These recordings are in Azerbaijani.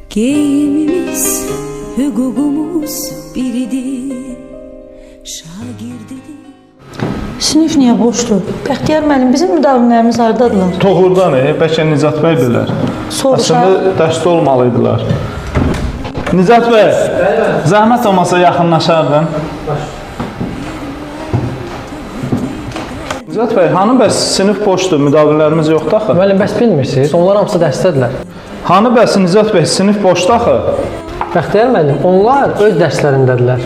Geyimimiz, hüququmuz biridir. Şagirdidir. Sinif niyə boşdur? Bəxtiyar müəllim, bizim müdavimlərimiz hardadırlar? Doğrudan, bəlkə Nicat bəy bilər. Soruşaq. Əslində dərsdə olmalıydılar. Nicat bəy, zəhmət olmasa yaxınlaşardın. Nicat bəy, hanı bəs sinif boşdur, müdavimlərimiz yoxdur axı? Müəllim, bəs bilmirsiniz? Onlar hamısı dərsdədirlər. Hanı bəs Nicat bəy, sinif boşdur axı? Bəxtiyar müəllim, onlar öz dərslərindədirlər.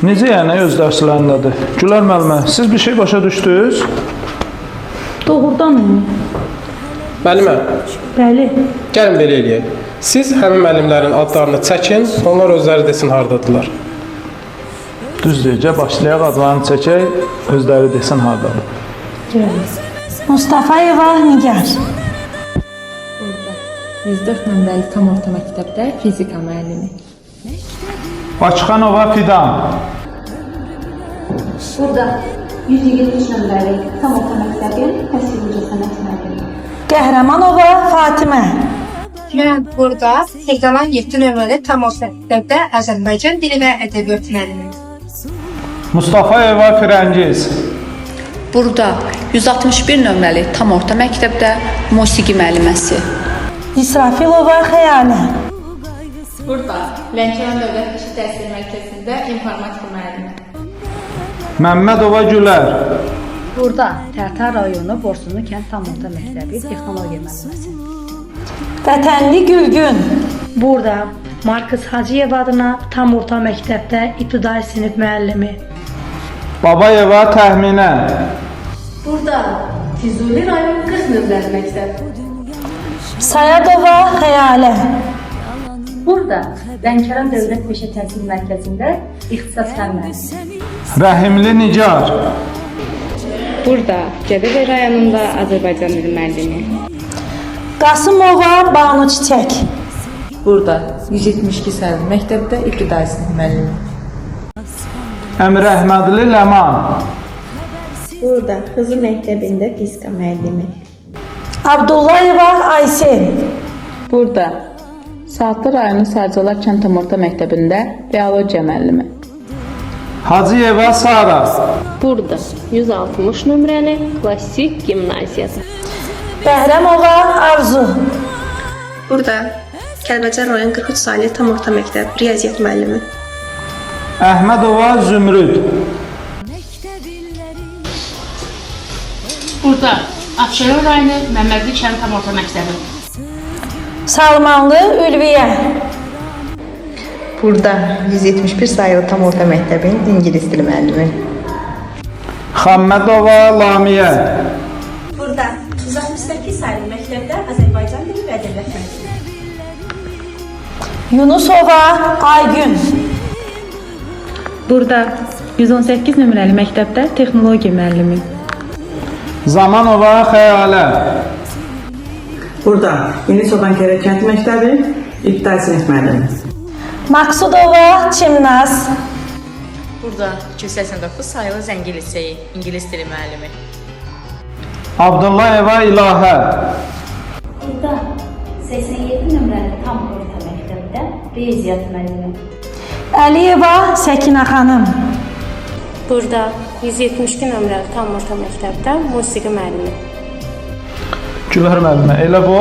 Necə yəni öz dərslərindədir? Gülər müəllimə, siz bir şey başa düşdünüz? Doğrudan mı? Müəllimə, Bəli. gəlin belə eləyək. Siz həmin müəllimlərin adlarını çəkin, onlar özləri desin hardadırlar. Düz deyəcək, başlayaq adlarını çəkək, özləri desin hardadır. Mustafayeva Nigar. Burada 104 nömrəli tam orta məktəbdə fizika müəllimi. Bakıxanova Fidan. Burada 123 nömrəli tam orta məktəbin təhsil incəsənət müəllimi. Qəhrəmanova Fatimə. Mən burada Heydərlan 7 nömrəli tam orta məktəbdə Azərbaycan dili və ədəbiyyat müəllimi. Mustafayeva Firəngiz. Burada 161 nömrəli tam orta məktəbdə musiqi müəlliməsi. İsrafilova Xəyalə. Burada Lənkəran Dövlət Peşə Təhsili Mərkəzində informatika müəllimi. Məmmədova Gülər. Burada Tərtər rayonu Borsunlu kənd tam orta məktəbi texnologiya müəlliməsi. Vətənli Gülgün. Burada Markız Hacıyev adına tam orta məktəbdə ibtidai sinif müəllimi. Babayeva Təxminə. Burada Füzuli rayon 40 nömrəli məktəb. Sayadova Xəyalə. Burada Lənkəran Dövlət Peşə Təhsil Mərkəzində ixtisas fənn müəllimi. Rəhimli Nigar. Burada Gədəbəy rayonunda Azərbaycan dili müəllimi. Qasımova Banu Çiçək. Burada 172 sayılı məktəbdə ibtidai sinif müəllimi. Əmir Əhmədli Ləman. Burada Xızı məktəbində fizika müəllimi. Abdullayeva Aysel. Burada Saatlı rayonu Sarıcalar kənd tam orta məktəbində biologiya müəllimi. Hacıyeva Sara. Burada 160 nömrəli klassik gimnaziyada. Bəhrəmova Arzu. Burada Kəlbəcər rayon 43 sayılı tam orta məktəb riyaziyyat müəllimi. Əhmədova Zümrüd. Burada Abşeron rayonu Məmmədli kənd tam orta məktəbi. Salmanlı Ülviyə. Burada 171 sayılı tam orta məktəbin ingilis dili müəllimi. Xammədova Lamiyə. Burada 168 sayılı məktəbdə Azərbaycan dili və ədəbiyyat müəllimi. Yunusova Aygün. Burada 118 nömrəli məktəbdə texnologiya müəllimi. Zamanova Xəyalə. Burada Yeni Çobankərə kənd məktəbi ibtidai sinif müəllimi. Maksudova Çimnaz. Burada 289 sayılı Zəngi liseyi ingilis dili müəllimi. Abdullayeva İlahə. Burada 87 nömrəli tam orta məktəbdə riyaziyyat müəllimi. Əliyeva Səkinə xanım. Burada 172 nömrəli tam orta məktəbdə musiqi müəllimi. Gülər müəllimə, elə bu?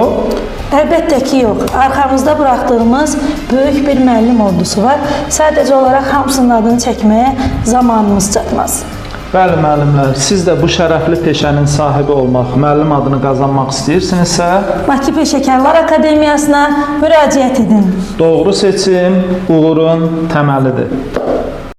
Əlbəttə ki, yox. Arxamızda buraxdığımız böyük bir müəllim ordusu var. Sadəcə olaraq hamısının adını çəkməyə zamanımız çatmaz. Bəli müəllimlər, siz də bu şərəfli peşənin sahibi olmaq, müəllim adını qazanmaq istəyirsinizsə, Bakı Peşəkarlar Akademiyasına müraciət edin. Doğru seçim uğurun təməlidir.